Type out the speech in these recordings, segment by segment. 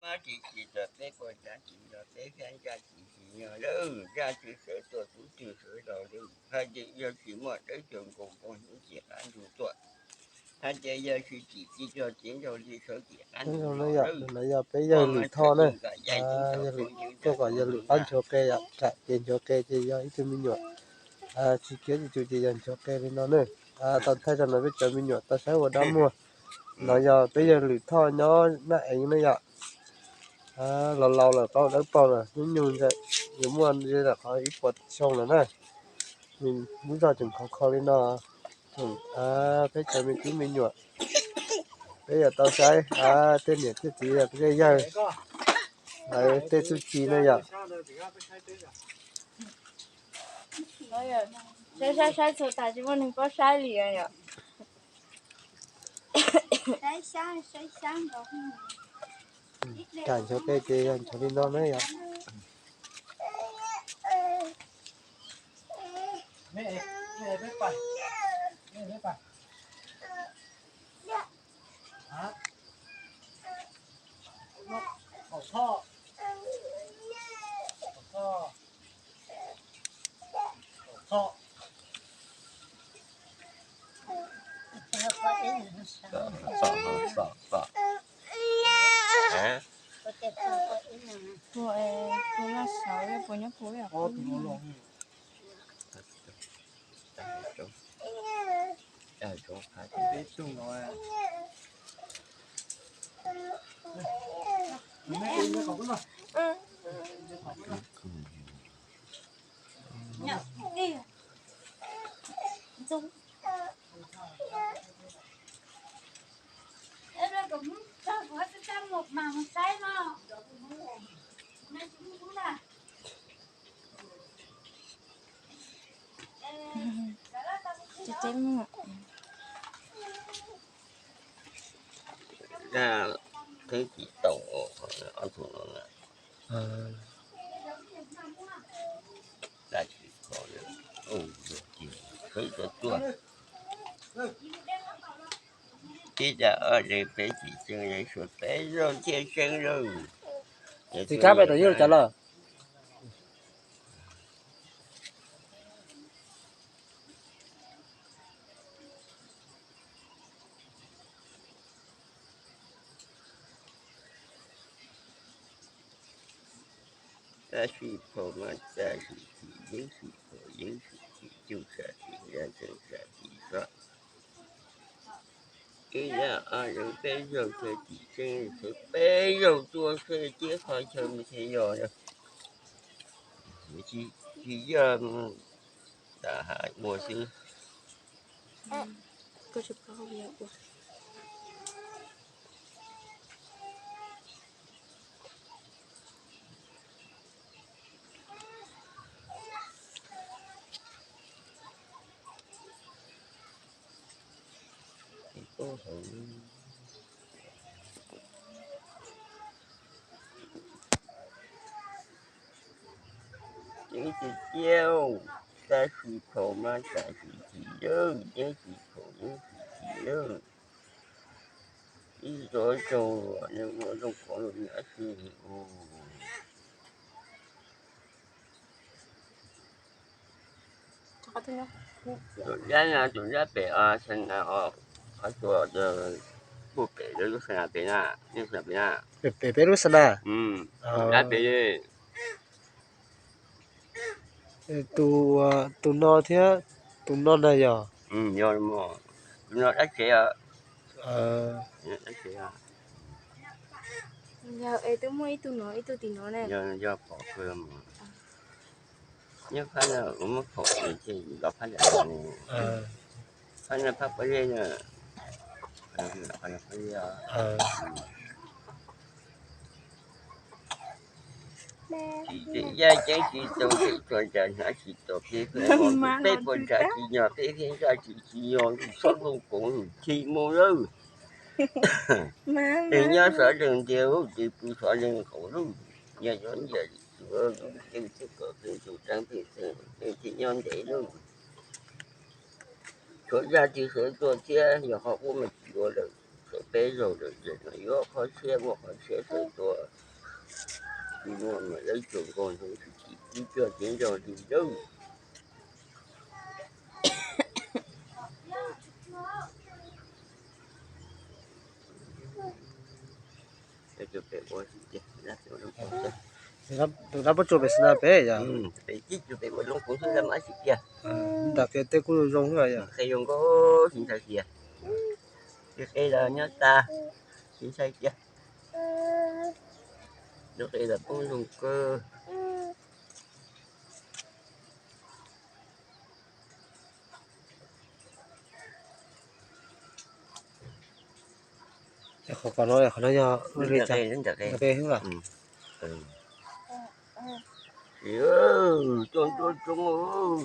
Mab tsis tsis txog peb puas tsav tsis nco peb xyab ntsaj tsis tsis nyo lawm, zaj tsis sawv tuaj tub twg sawv los lawm, hais tias yog tsis muaj dawb caug nkaus npoo hnub tsis qab ntug tuaj, hais tias yog tsis tsim tsis txog tsis nrog li sawv tsis qab ntug no yom. Lawm no yog peb yawg Lwm Thoj na, yawg Lwm tuaj kom yawg Lwm pab nchuav qe yom, tsam ces nchuav qe ces yog ib tug me nyuam tsis khiav tsis tsum ces yog nchuav qe li no na. Tau thaij rau no peb cov me nyuam tau saib ua dab muag. No yog peb yawg Lwm Thoj nyob Naj Eev na yom. Laus laus lawm, paub dawb paug lawm, hnub nyoog ntawm yuav muaj ze qhov ib puas xyoo lawm na. Nws lub zog tseem khov kho li no, tseem peb cov me tub me nyuam, peb yuav tau saib tej niam tej txiv peb tej yawg lawv tej txuj ci na yom. Saib saib saib txhua tas tsis muaj neeg paub saib li yom. Kam nchuav qe ces yog nchuav li no na yom. Dab qhib tsis tau, ob tug no na. Dab tsis tau, qhib tau tuaj. Tib dab ob leeg peb tsis tseeb, suav peb zaug thiaj tseeb lawm. Txiv kab pais tom yus cov lawm. Tab sis phom mas txav sim txim, yeeb sim phom yeeb sim txim, cuj sam txim, yaj txeeb sam txim txom. Ib yam ob leeg peb zaug thiaj tsim tseeb, peb zaug tuaj seb tib qho chaw me thiaj yog. Tsis yog, tam hav ua xwb. Yeeb tsis ciaj, tab sis phom mas txav sim txim lawm, yeeb tsis phom yeeb tsis txim lawm. Ib zov zaug, zoo qhov zoo nyav xwb. Tus dab no, tus dab pem, xab nas, qhov tuaj, puag pem lub xab nas pem na, lub xab nas pem na. Pem peb lub xab nas. Tus dab pem. Tus, tus no thiab tus no na yog? Yog, tus no dab tsev. Dab tsev. Yog es twb muaj ib tug no ib tug tim no ne. Yog, yog pom kawg mas. Nyob phab no kuv muab pom ces los phab ntawm no. Phab no phab pob zeb na. Tsis tsim yaj ceeb tsis tau, tsis tau ntshav hnav tsis tau, peb peb puas ntshav tsis nyo, peb thiaj ntsaj tsis tsis nyo, txhob looj koov lwm thim mus lawm. Ces nyob xov leej ntiag, ces pw xov leej qaum lub, yog yuav nyiam li tsuav lub teej thiab kom pheej tus tseeb pheej xeem, pheej thiaj nyob ntev lawm. Tshuav zaj twg sawv tuaj thiab, yog qhov ub mas tsis ua lawm, sawv peb zaug lawm, ces no yuav qhov tshiab muaj qhov tshiab sawv tuaj. Muaj mas lawv tsuas nkaus ntawd tsis tsis tib cuag tib nco li lawm. Tus dab pob tsuas pem xwb na pem yom? Pem tib tsuas pem ua loo kuv xwb, dab mas tsis tiag. Nram qia tej kuj zoo zoo xwb yom? Qe zoo nkauj tsis ntshai tiag. Qe los nyob tas, tsis ntshai tiag. Lub qe los poob zoo kawg. Qhov no, qhov no yog ntawm qe, ntawm qe xwb los? Cov nruab tshoob,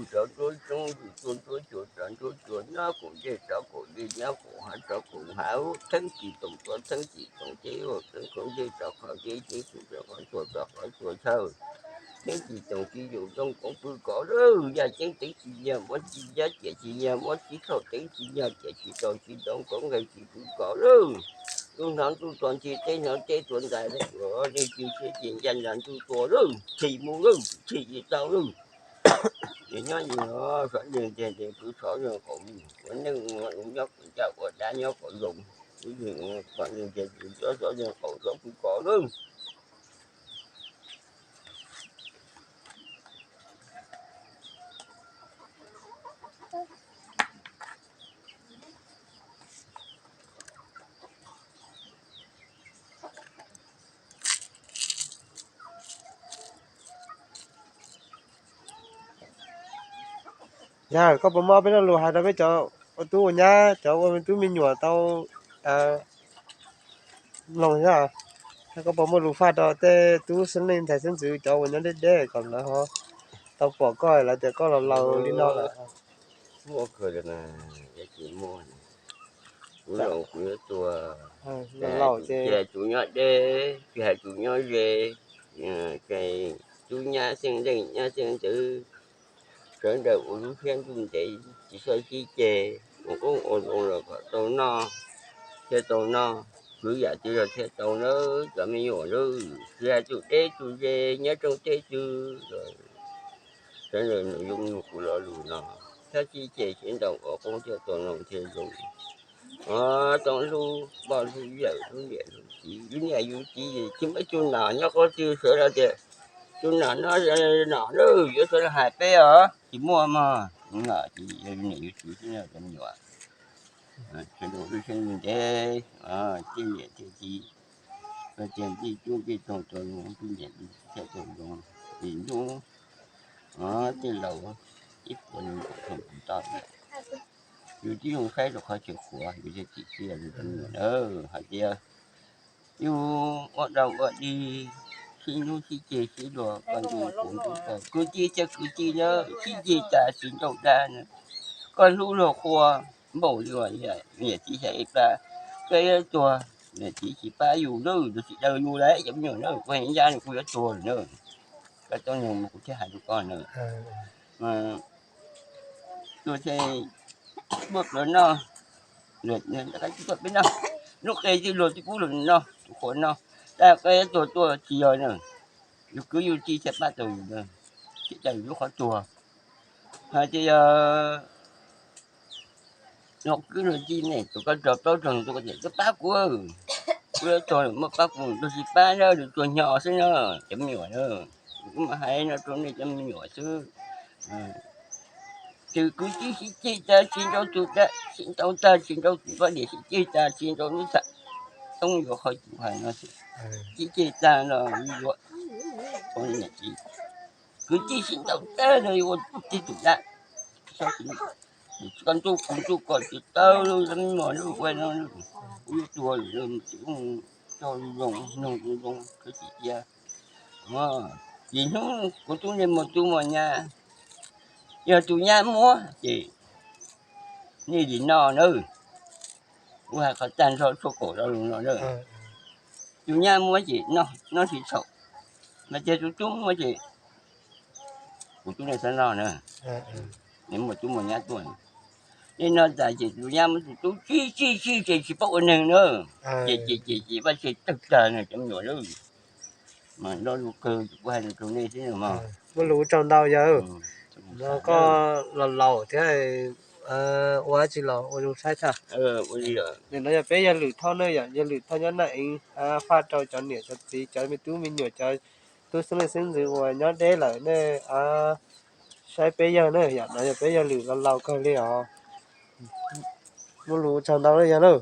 cov nruab tshoob, cov nruab tsuas, cov nruab tsuas, nyob kaum dej rov kaum dej, nyob kaum hav rov kaum hav, theeb tsis toom tuaj, theeb tsis toom ces ua theeb khoov dej rov qhov dej, theeb tsis toom qhov tsuas rov qhov tsuas chaw. Theeb tsis toom tsis yus zoo koov pw kov lawm, yaj ceeb teev tsis yag muab tsis yab, ciam tsis yag muab tsis thaum teev tsis yag, ciam tsis tau tsis tau koov nqe tsis pw kov lawm. Ntuj hnov ntuj tua ntxhi, teb hnov teb tua ntais, nej tsis siab ces ncaj nram ntuj tua lawm, tshis mus lawm, tshis tsis tau lawm. Ces nyob xov neeg tiag ces pw xov zeeg qaum, ua neej nyob kom ncaj ua dab nyob kom zoo, pw xov neeg tiag ces xov zeeg qaum xov pw kov lawm. Yog koj puas muaj peb lo lus hais rau peb cov ua tub ua nyab, cov ua tub me nyuam tau mloog thiab? Koj puas muaj lus faj rau tej tub xeeb leej ntxhais xeeb ntxwv cov uas nyob deb deb kom lawv ho tau pom koj lawv tias koj los laus li no lawm? Muaj kawg li mas, yog tsis muaj, kuv laus kuv yuav tuag. Tsis hais tus nyob deb, tsis hais tus nyob ze, tub nyab xeeb leej nyab xeeb ntxwv, sawv daws ua lub siab ntuj ntev, tsis txhob sib ceg, ua qoob ua loo los kom tau noj, thiaj tau noj, kwv yam twg los thiaj tau nawb cov me nyuam nawb. Tsis hais tus deb tus ze, nyob rooj teb twg los sawv daws nug zoo nug kuv lo lus no, txhob sib ceg sib ntaus, ua qoob thiaj tau loo thiaj zoo. Tau hlub pog hlub yawm hlub niam hlub txiv, yus niam yus txiv tsis muaj ib tug nom nyob qhov twg sawv los tias tus nom no nom na yuav sawv los hais peb os, tsis muaj mog. Nom tsis yog yus niam yus txiv xwb no cov me nyuam. Sawv daws lub siab ntev, thiaj niam thiaj txiv, tias ncej cub ncej toog tau zoo, ncej niam thiaj tau zoo, vim hnub tej laus ib puas nees nkaum xyoo tsis tau, yus tib zoo saib rau qhov chaw qhuav yus thiaj tsim txiaj rau cov me nyuam na. Hais tias yus ua dau ua dig, sib hlub sib ceg sib luag, koj ntuj kuv ntuj koj, kwv tij thiab kwv tij na, sib ceg tas tsis nrauj dab na. Koj hlub luag qhua npaum li niam txiv xya ib plab, koj yuav tuag niam txiv tsis pab yus na, yus tsis daws yus lawm cov me nyuam na, kuv heev ncaj kuv yuav tuag lawm na. Koj txhob nug mas kuv thiaj hais rau koj na. Luag thiaj muab plhuav noj, luag peb noj, lub qe twb luag twb pub luag noj, tus qhua noj, tab koj yuav tuag tuaj tsis yog na. Yus kwv yus tij thiaj pab tau yus na, thiaj coj yus lub qhov tuag. Hais tias yog luag kwv luag tij ne, tus koj rog plaub rog tus koj tias koj pab kuv, kuv yuav tuag muab pab kuv, luag tsis pab na, luag tuag nyo xwb na, cov me nyuam na. Kuv mas hais no rau nej cov me nyuam xwb. Ces kwv tij sib ceg tas tsis nrauj tus dab, sib ntaus tag tsis nrauj tus poj niam, sib ceg tas tsis nrauj lub txam toob, yuav qhov kuv hais no xwb. Sib ceg tag no yuav, kwv tij sib ntaus tag no yuav ua tib tus dab. Koj ntuj kuv ntuj koj tsis tau, cov me nyuam lub ua no, kuv yuav tuag lawm, tsis tau zoo, noog zoo, koj tsis cia. Ces hnub kuv tub nej muaj tub muaj nyab, yog tus nyab muab ces nej lim no na. Kuv hais qhov tag nrho tshuaj kaum lo lus no na. Tus nyab muab ces noj tsis txhaum, mas tias tus tub muab ces kuv tub nej txhob noj na. Nej muaj tub muaj nyab tuaj, nej noj tas ces tus nyab muab tus tub txib txib txib ces tsis paub ua neeg na. Ces ces ces ces vaj tse tawg tag na cov me nyuam na. Mas loj lus kawg kuv hais lus rau nej xwb mas. Muaj lus ua tsaug ntau yawg. Koj los laus thiab, ua dab tsi los ua zoo saib tag. Nim no yog peb yawg Lwm Thoj ne yom, yawg Lwm Thoj nyob Nam Eev, faj rau cov niam cov txiv cov me tub me nyuam cov tub xeeb leej xeeb ntxwv uas nyob deb lawm nej saib peb yawg ne yom, no yog peb yawg Lwm los laus kawg li os. Muaj lus ua tsaug ntau na yawg lauj.